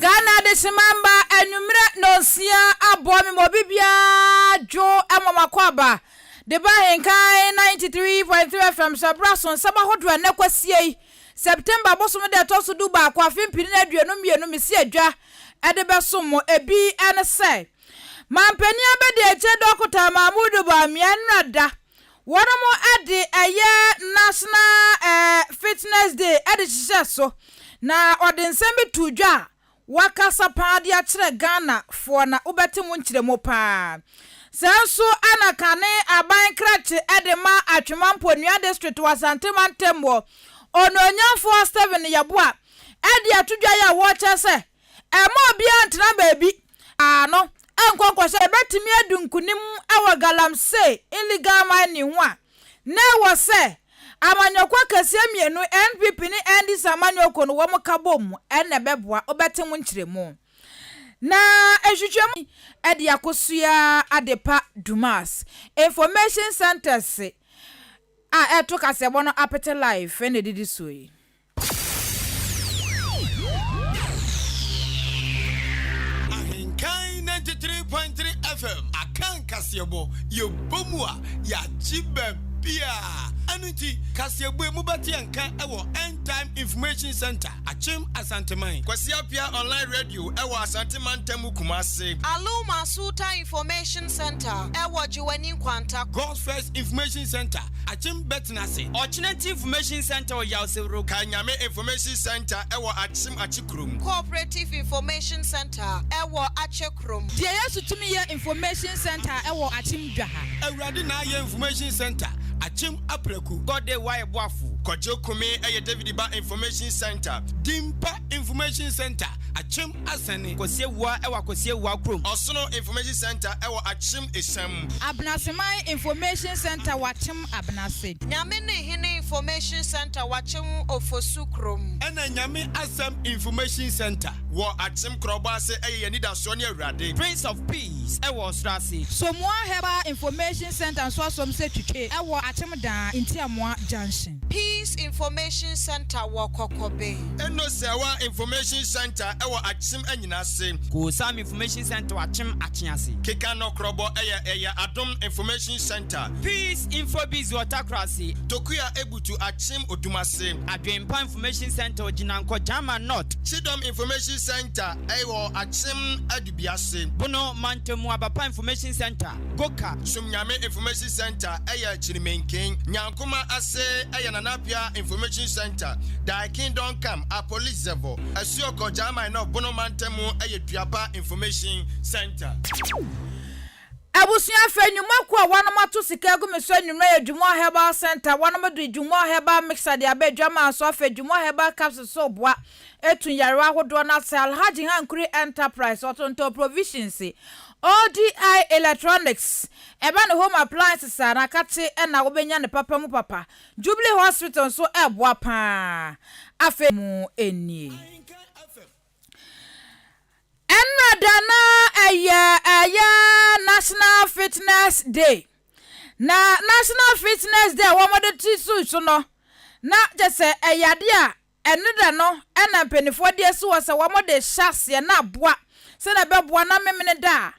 Ghana adehyema mma anwummerɛ nnɔnsia aboa me ma obi biara dwo ma makɔ aba de ba Ahenkan 93.3 FM so ɛberɛ aso nsɛm ahodoɔ a nnɛ kwasia yi September bosome da ɛtɔ so dubaako afe mpini ne 22 mesi adwa de bɛsom mo. Ebi ne sɛ Mampanin Abadiakyire Dɔkota Mahmood Bawumia nnora da wɔnom de ɛyɛ National eh, Fitness Day de hyehyɛ so na ɔde nsɛm bi too dwa a wakasa paa de akyerɛ Ghana foɔ na wobɛte mu nkyerɛmu paa. Saa nso na kane aban krakye de ma Atwema Mponua District wɔ Asante Mantam wɔ Onuonyamfoɔ Stephen Yeboah de ato dwa yi a wɔkyerɛ sɛ ɛmma obiara ntena baabi a no nkɔ nkɔhyɛ Yɛbɛtumi adu nkunim wɔ galamsey, illegal mining, ho a, na ɛwɔ sɛ amanyɔkuo akɛseɛ mmienu, NPP ne NDC amanyɔkuo no, wɔn ka bɔ mu na ɛbɛboa. Wobɛte mu nkyerɛmu. Na nhwehwɛmu de akosua Adepa Dumas Information Centres a ɛto kaseɛbɔ no apete live na ɛdidi soɔ yi. Ahenkan 93.3 FM Akan kaseɛbɔ, yɛbɔ mu a, yɛagye baabiara. Ɛno nti, kaseɛbɔ yi mobɛte yɛn nka wɔ End Time Information Centre, Akyem Asanteman. Kwasi Appiah Online Radio wɔ Asante Mantam mu Kumase. Aluma Sultan Information Centre wɔ Gyewane Nkwanta. God's First Information Centre, Akyem Bɛtenase. Ɔkyenati Information Centre wɔ Yawsewuro. Kanyame Information Centre wɔ Akyem Akyekurom. Cooperative Information Centre wɔ Akyekurom. Deɛ Yesu Tumi Yɛ Information Centre wɔ Akyem Dwaha. Awurade Na Ayɛ Information Centre, Akyem Apraku. God Day Wayɛ Boafo. Kwadwo Kome yɛ David Ba Information Centre. Dimpa Information Centre, Akyem Asɛne. Kwasi Awuah wɔ Akwasi Awuah kurom. Ɔsono Information Centre wɔ Akyem Esiam. Abenaseman Information Centre wɔ Akyem Abenase. Nyame ne Hene Information Centre wɔ Akyem Ofosu kurom. Ɛna Nyame Asɛm Information Centre wɔ Akyem Korɔbɔ ase ɛyɛ yɛn anidasoɔ ne Awurade. Prince of Peace wɔ Ɔsoro ase. Somoa Herbal Information Centre nso asom sɛ twitwe wɔ Akyem Daa, Ntiamoa Junction. Peace Information Centre wɔ Kɔkɔbe. Eno Sɛwa Information Centre wɔ Akyem Anyinase. Koosam Information Centre wɔ Akyem Akyease. Keka Nɔkorɔbɔ yɛ ɛyɛ Adom Information Centre. Peace Info Biz wɔ Takorase. Tokua Ebutu Akyem Odumase. Adwenpa Information Centre wɔ Gyinankɔ, Gyama North. Kyidɔm Information Centre wɔ Akyem Adubiase. Bono Mantamu Abapa Information Centre, Goka. Somnyame Information Centre yɛ Kyirimenken. Nyankoma ase yɛ Nana Appiah Information Centre, Thy Kingdom Come, Apolizevo. Asuokɔ, Gyama North, Bono Mantamu yɛ Duapa Information Centre. Abusua fɛ nnwuma kuo a wɔnom ato sika agu me so anwummerɛ yɛ Dwumoa Herbal Centre, wɔnom de Dwumoa Herbal Mixer de aba adwamaa so afei Dwumoa Herbal Capsules nso reboa atu nyarewa ahodoɔ no ase, Alhaji Hankuri Enterprise, ɔtontɔn provisions, ODI Electronics, ɛba ne home appliances a n'akakye na wobɛnya ne papa mu papa, Jubilee Hospital nso reboa pa ara, afei mu nie. Ɛnna da na ɛyɛ ɛyɛ National Fitness Day. Na National Fitness Day a wɔde te so so no, na kyɛ sɛ ɛyɛ adeɛ a ɛno da no na mpanimfoɔ de asi hɔ sɛ wɔde hyɛ aseɛ na aboa sɛdeɛ ɛbɛboa na Memene da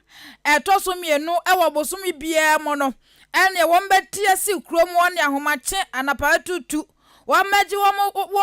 a ɛtɔ so mmienu wɔ bosome biara mu no, ɛnneɛ wɔbɛte asi kurom hɔ ne ahomakye anapa atutu wɔmmɛgye wɔn wɔn.